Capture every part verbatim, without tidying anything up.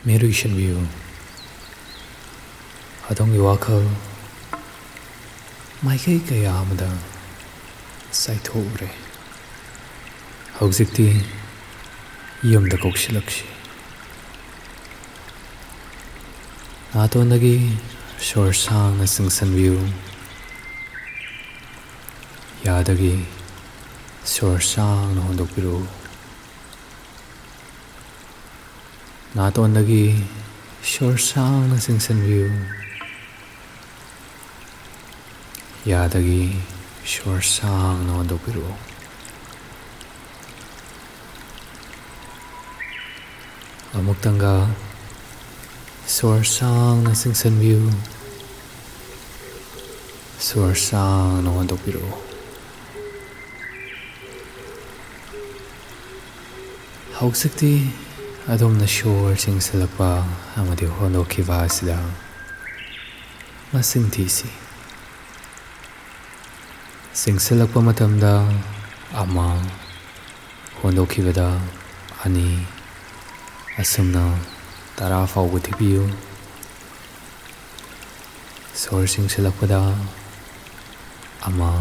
ꯃꯤꯠ ꯎꯏꯁꯤꯟꯕꯤꯌꯨ꯫ ꯑꯗꯣꯝꯒꯤ ꯋꯥꯈꯜ ꯃꯥꯏꯀꯩ ꯀꯌꯥ ꯑꯃꯗ ꯆꯥꯏꯊꯣꯛꯎꯔꯦ꯫ ꯍꯧꯖꯤꯛꯇꯤ ꯌꯨꯝꯗ ꯀꯣꯛꯁꯤꯜꯂꯛꯁꯤ꯫ ꯅꯥꯇꯣꯟꯗꯒꯤ ꯁꯣꯔ ꯁꯥꯡꯅ ꯆꯤꯡꯁꯤꯟꯕꯤꯌꯨ꯫ ꯌꯥꯗꯒꯤ ꯁꯣꯔ ꯁꯥꯡꯅ ꯍꯣꯟꯗꯣꯛꯄꯤꯔꯛꯎ꯫ ꯅꯥꯇꯣꯟꯗꯒꯤ ꯁꯣꯔ ꯁꯥꯡꯅ ꯆꯤꯡꯁꯤꯟꯕꯤꯌꯨ꯫ ꯌꯥꯗꯒꯤ ꯁꯣꯔ ꯁꯥꯡꯅ ꯍꯣꯟꯗꯣꯛꯄꯤꯔꯛꯎ꯫ ꯑꯃꯨꯛꯇꯪꯒ ꯁꯣꯔ ꯁꯥꯡꯅ ꯆꯤꯡꯁꯤꯟꯕꯤꯌꯨ꯫ ꯁꯣꯔ ꯁꯥꯡꯅ ꯍꯣꯟꯗꯣꯛꯄꯤꯔꯛꯎ꯫ ꯍꯧꯖꯤꯛꯇꯤ ꯑꯗꯣꯝꯅ ꯁꯣꯔ ꯆꯤꯡꯁꯤꯜꯂꯛꯄ ꯑꯃꯗꯤ ꯍꯣꯟꯗꯣꯛꯈꯤꯕ ꯑꯁꯤꯗ ꯃꯁꯤꯡ ꯊꯤꯁꯤ꯫ ꯆꯤꯡꯁꯤꯜꯂꯛꯄ ꯃꯇꯝꯗ ꯑꯃ, ꯍꯣꯟꯗꯣꯛꯈꯤꯕꯗ ꯑꯅꯤ, ꯑꯁꯨꯝꯅ ꯇꯔꯥ ꯐꯥꯎꯕ ꯊꯤꯕꯤꯌꯨ꯫ ꯁꯣꯔ ꯆꯤꯡꯁꯤꯜꯂꯛꯄꯗ ꯑꯃ,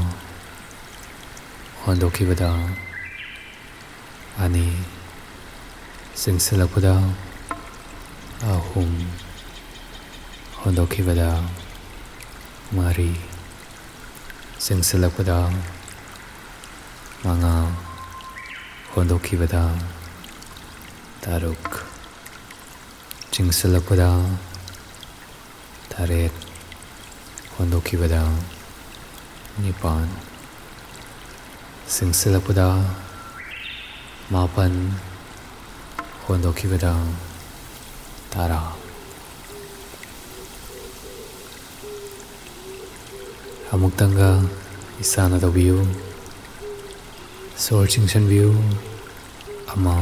ꯍꯣꯟꯗꯣꯛꯈꯤꯕꯗ ꯑꯅꯤ, ꯆꯤꯡꯁꯤꯜꯂꯛꯄꯗ ꯑꯍꯨꯝ, ꯍꯣꯟꯗꯣꯛꯈꯤꯕꯗ ꯃꯔꯤ, ꯆꯤꯡꯁꯤꯜꯂꯛꯄꯗ ꯃꯉꯥ, ꯍꯣꯟꯗꯣꯛꯈꯤꯕꯗ ꯇꯔꯨꯛ, ꯆꯤꯡꯁꯤꯜꯂꯛꯄꯗ ꯇꯔꯦꯠ, ꯍꯣꯟꯗꯣꯛꯈꯤꯕꯗ ꯅꯤꯄꯥꯟ, ꯆꯤꯡꯁꯤꯜꯂꯛꯄꯗ ꯃꯥꯄꯟ, ꯍꯣꯟꯗꯣꯛꯈꯤꯕꯗ ꯇꯔꯥ꯫ ꯑꯃꯨꯛꯇꯪꯒ ꯏꯁꯥꯅ ꯇꯧꯕꯤꯌꯨ꯫ ꯁꯣꯔ ꯆꯤꯡꯁꯤꯟꯕꯤꯌꯨ, ꯑꯃ,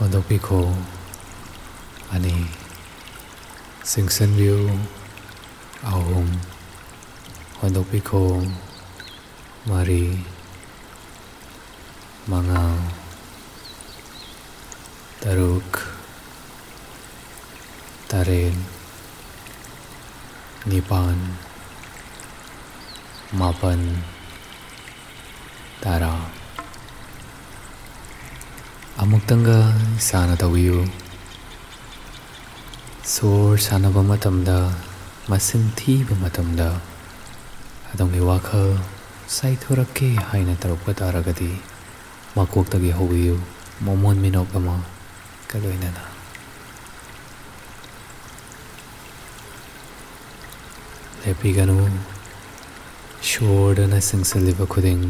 ꯍꯣꯟꯗꯣꯛꯄꯤꯈꯣ, ꯑꯅꯤ, ꯆꯤꯡꯁꯤꯟꯕꯤꯌꯨ, ꯑꯍꯨꯝ, ꯍꯣꯟꯗꯣꯛꯄꯤꯈꯣ, ꯃꯔꯤ, ꯃꯉꯥ, ꯇꯔꯨꯛ, ꯇꯔꯦꯠ, ꯅꯤꯄꯥꯟ, ꯃꯥꯄꯟ, ꯇꯔꯥ꯫ ꯑꯃꯨꯛꯇꯪꯒ ꯏꯁꯥꯅ ꯇꯧꯕꯤꯌꯨ꯫ ꯁꯣꯔ ꯁꯥꯟꯅꯕ ꯃꯇꯝꯗ, ꯃꯁꯤꯡ ꯊꯤꯕ ꯃꯇꯝꯗ, ꯑꯗꯣꯝꯒꯤ ꯋꯥꯈꯜ ꯆꯥꯏꯊꯣꯔꯛꯀꯦ ꯍꯥꯏꯅ ꯇꯧꯔꯛꯄ ꯇꯥꯔꯒꯗꯤ, ꯃꯀꯣꯛꯇꯒꯤ ꯍꯧꯕꯤꯌꯨ, ꯃꯣꯃꯣꯟ ꯃꯤꯅꯣꯛ ꯑꯃꯒ ꯂꯣꯏꯅꯅ꯫ ꯂꯦꯞꯄꯤꯒꯅꯨ꯫ ꯁꯣꯔꯗꯨꯅ ꯆꯤꯡꯁꯤꯜꯂꯤꯕ ꯈꯨꯗꯤꯡ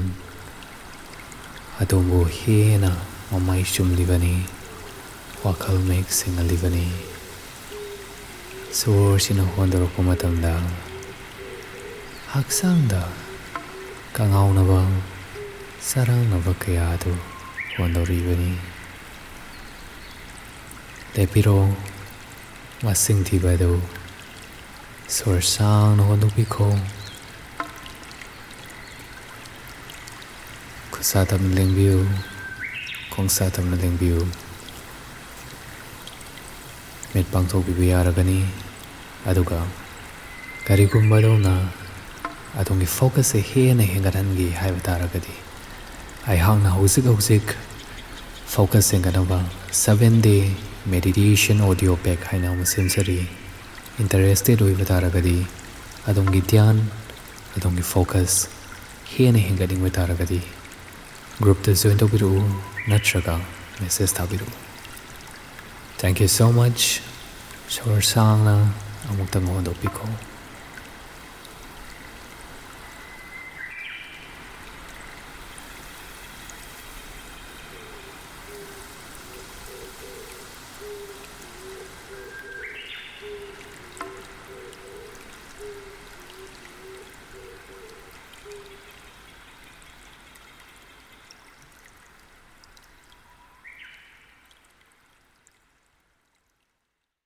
ꯑꯗꯣꯝꯕꯨ ꯍꯦꯟꯅ ꯃꯃꯥꯏ ꯆꯨꯝꯂꯤꯕꯅꯤ, ꯋꯥꯈꯜ ꯃꯌꯦꯛ ꯁꯦꯡꯍꯜꯂꯤꯕꯅꯤ꯫ ꯁꯣꯔꯁꯤꯅ ꯍꯣꯟꯗꯣꯔꯛꯄ ꯃꯇꯝꯗ ꯍꯛꯆꯥꯡꯗ ꯀꯉꯥꯎꯅꯕ, ꯆꯔꯥꯡꯅꯕ ꯀꯌꯥ ꯑꯗꯨ ꯍꯣꯟꯗꯣꯔꯛꯏꯕꯅꯤ꯫ ꯂꯦꯞꯄꯤꯔꯣ꯫ ꯃꯁꯤꯡ ꯊꯤꯕ ꯑꯗꯨ ꯁꯣꯔ ꯁꯥꯡꯅ ꯍꯣꯟꯗꯣꯛꯄꯤꯈꯣ꯫ ꯈꯨꯠꯁꯥ ꯇꯞꯅ ꯂꯦꯡꯕꯤꯌꯨ, ꯈꯣꯡꯁꯥ ꯇꯞꯅ ꯂꯦꯡꯕꯤꯌꯨ꯫ ꯃꯤꯠ ꯄꯥꯡꯊꯣꯛꯄꯤꯕ ꯌꯥꯔꯒꯅꯤ꯫ ꯑꯗꯨꯒ ꯀꯔꯤꯒꯨꯝꯕ ꯑꯗꯣꯝꯅ ꯑꯗꯣꯝꯒꯤ ꯐꯣꯀꯁꯁꯦ ꯍꯦꯟꯅ ꯍꯦꯟꯒꯠꯍꯟꯒꯦ ꯍꯥꯏꯕ ꯇꯥꯔꯒꯗꯤ, ꯑꯩꯍꯥꯛꯅ ꯍꯧꯖꯤꯛ ꯍꯧꯖꯤꯛ focus ꯍꯦꯟꯒꯠꯅꯕ seven day meditation audio pack ꯍꯥꯏꯅ ꯑꯃ ꯁꯦꯝꯖꯔꯤ꯫ ꯏꯟꯇꯔꯦꯁꯇꯦꯠ ꯑꯣꯏꯕ ꯇꯥꯔꯒꯗꯤ, ꯑꯗꯣꯝꯒꯤ ꯙ꯭ꯌꯥꯟ, ꯑꯗꯣꯝꯒꯤ ꯐꯣꯀꯁ ꯍꯦꯟꯅ ꯍꯦꯟꯒꯠꯅꯤꯡꯕ ꯇꯥꯔꯒꯗꯤ, ꯒ꯭ꯔꯨꯞꯇ ꯖꯣꯏꯟ ꯇꯧꯕꯤꯔꯛꯎ, ꯅꯠꯇ꯭ꯔꯒ ꯃꯦꯁꯦꯖ ꯊꯥꯕꯤꯔꯛꯎ꯫ Thank you so much꯫ ꯁꯣꯔ ꯁꯥꯡꯅ ꯑꯃꯨꯛꯇꯪ ꯍꯣꯟꯗꯣꯛꯄꯤꯈꯣ꯫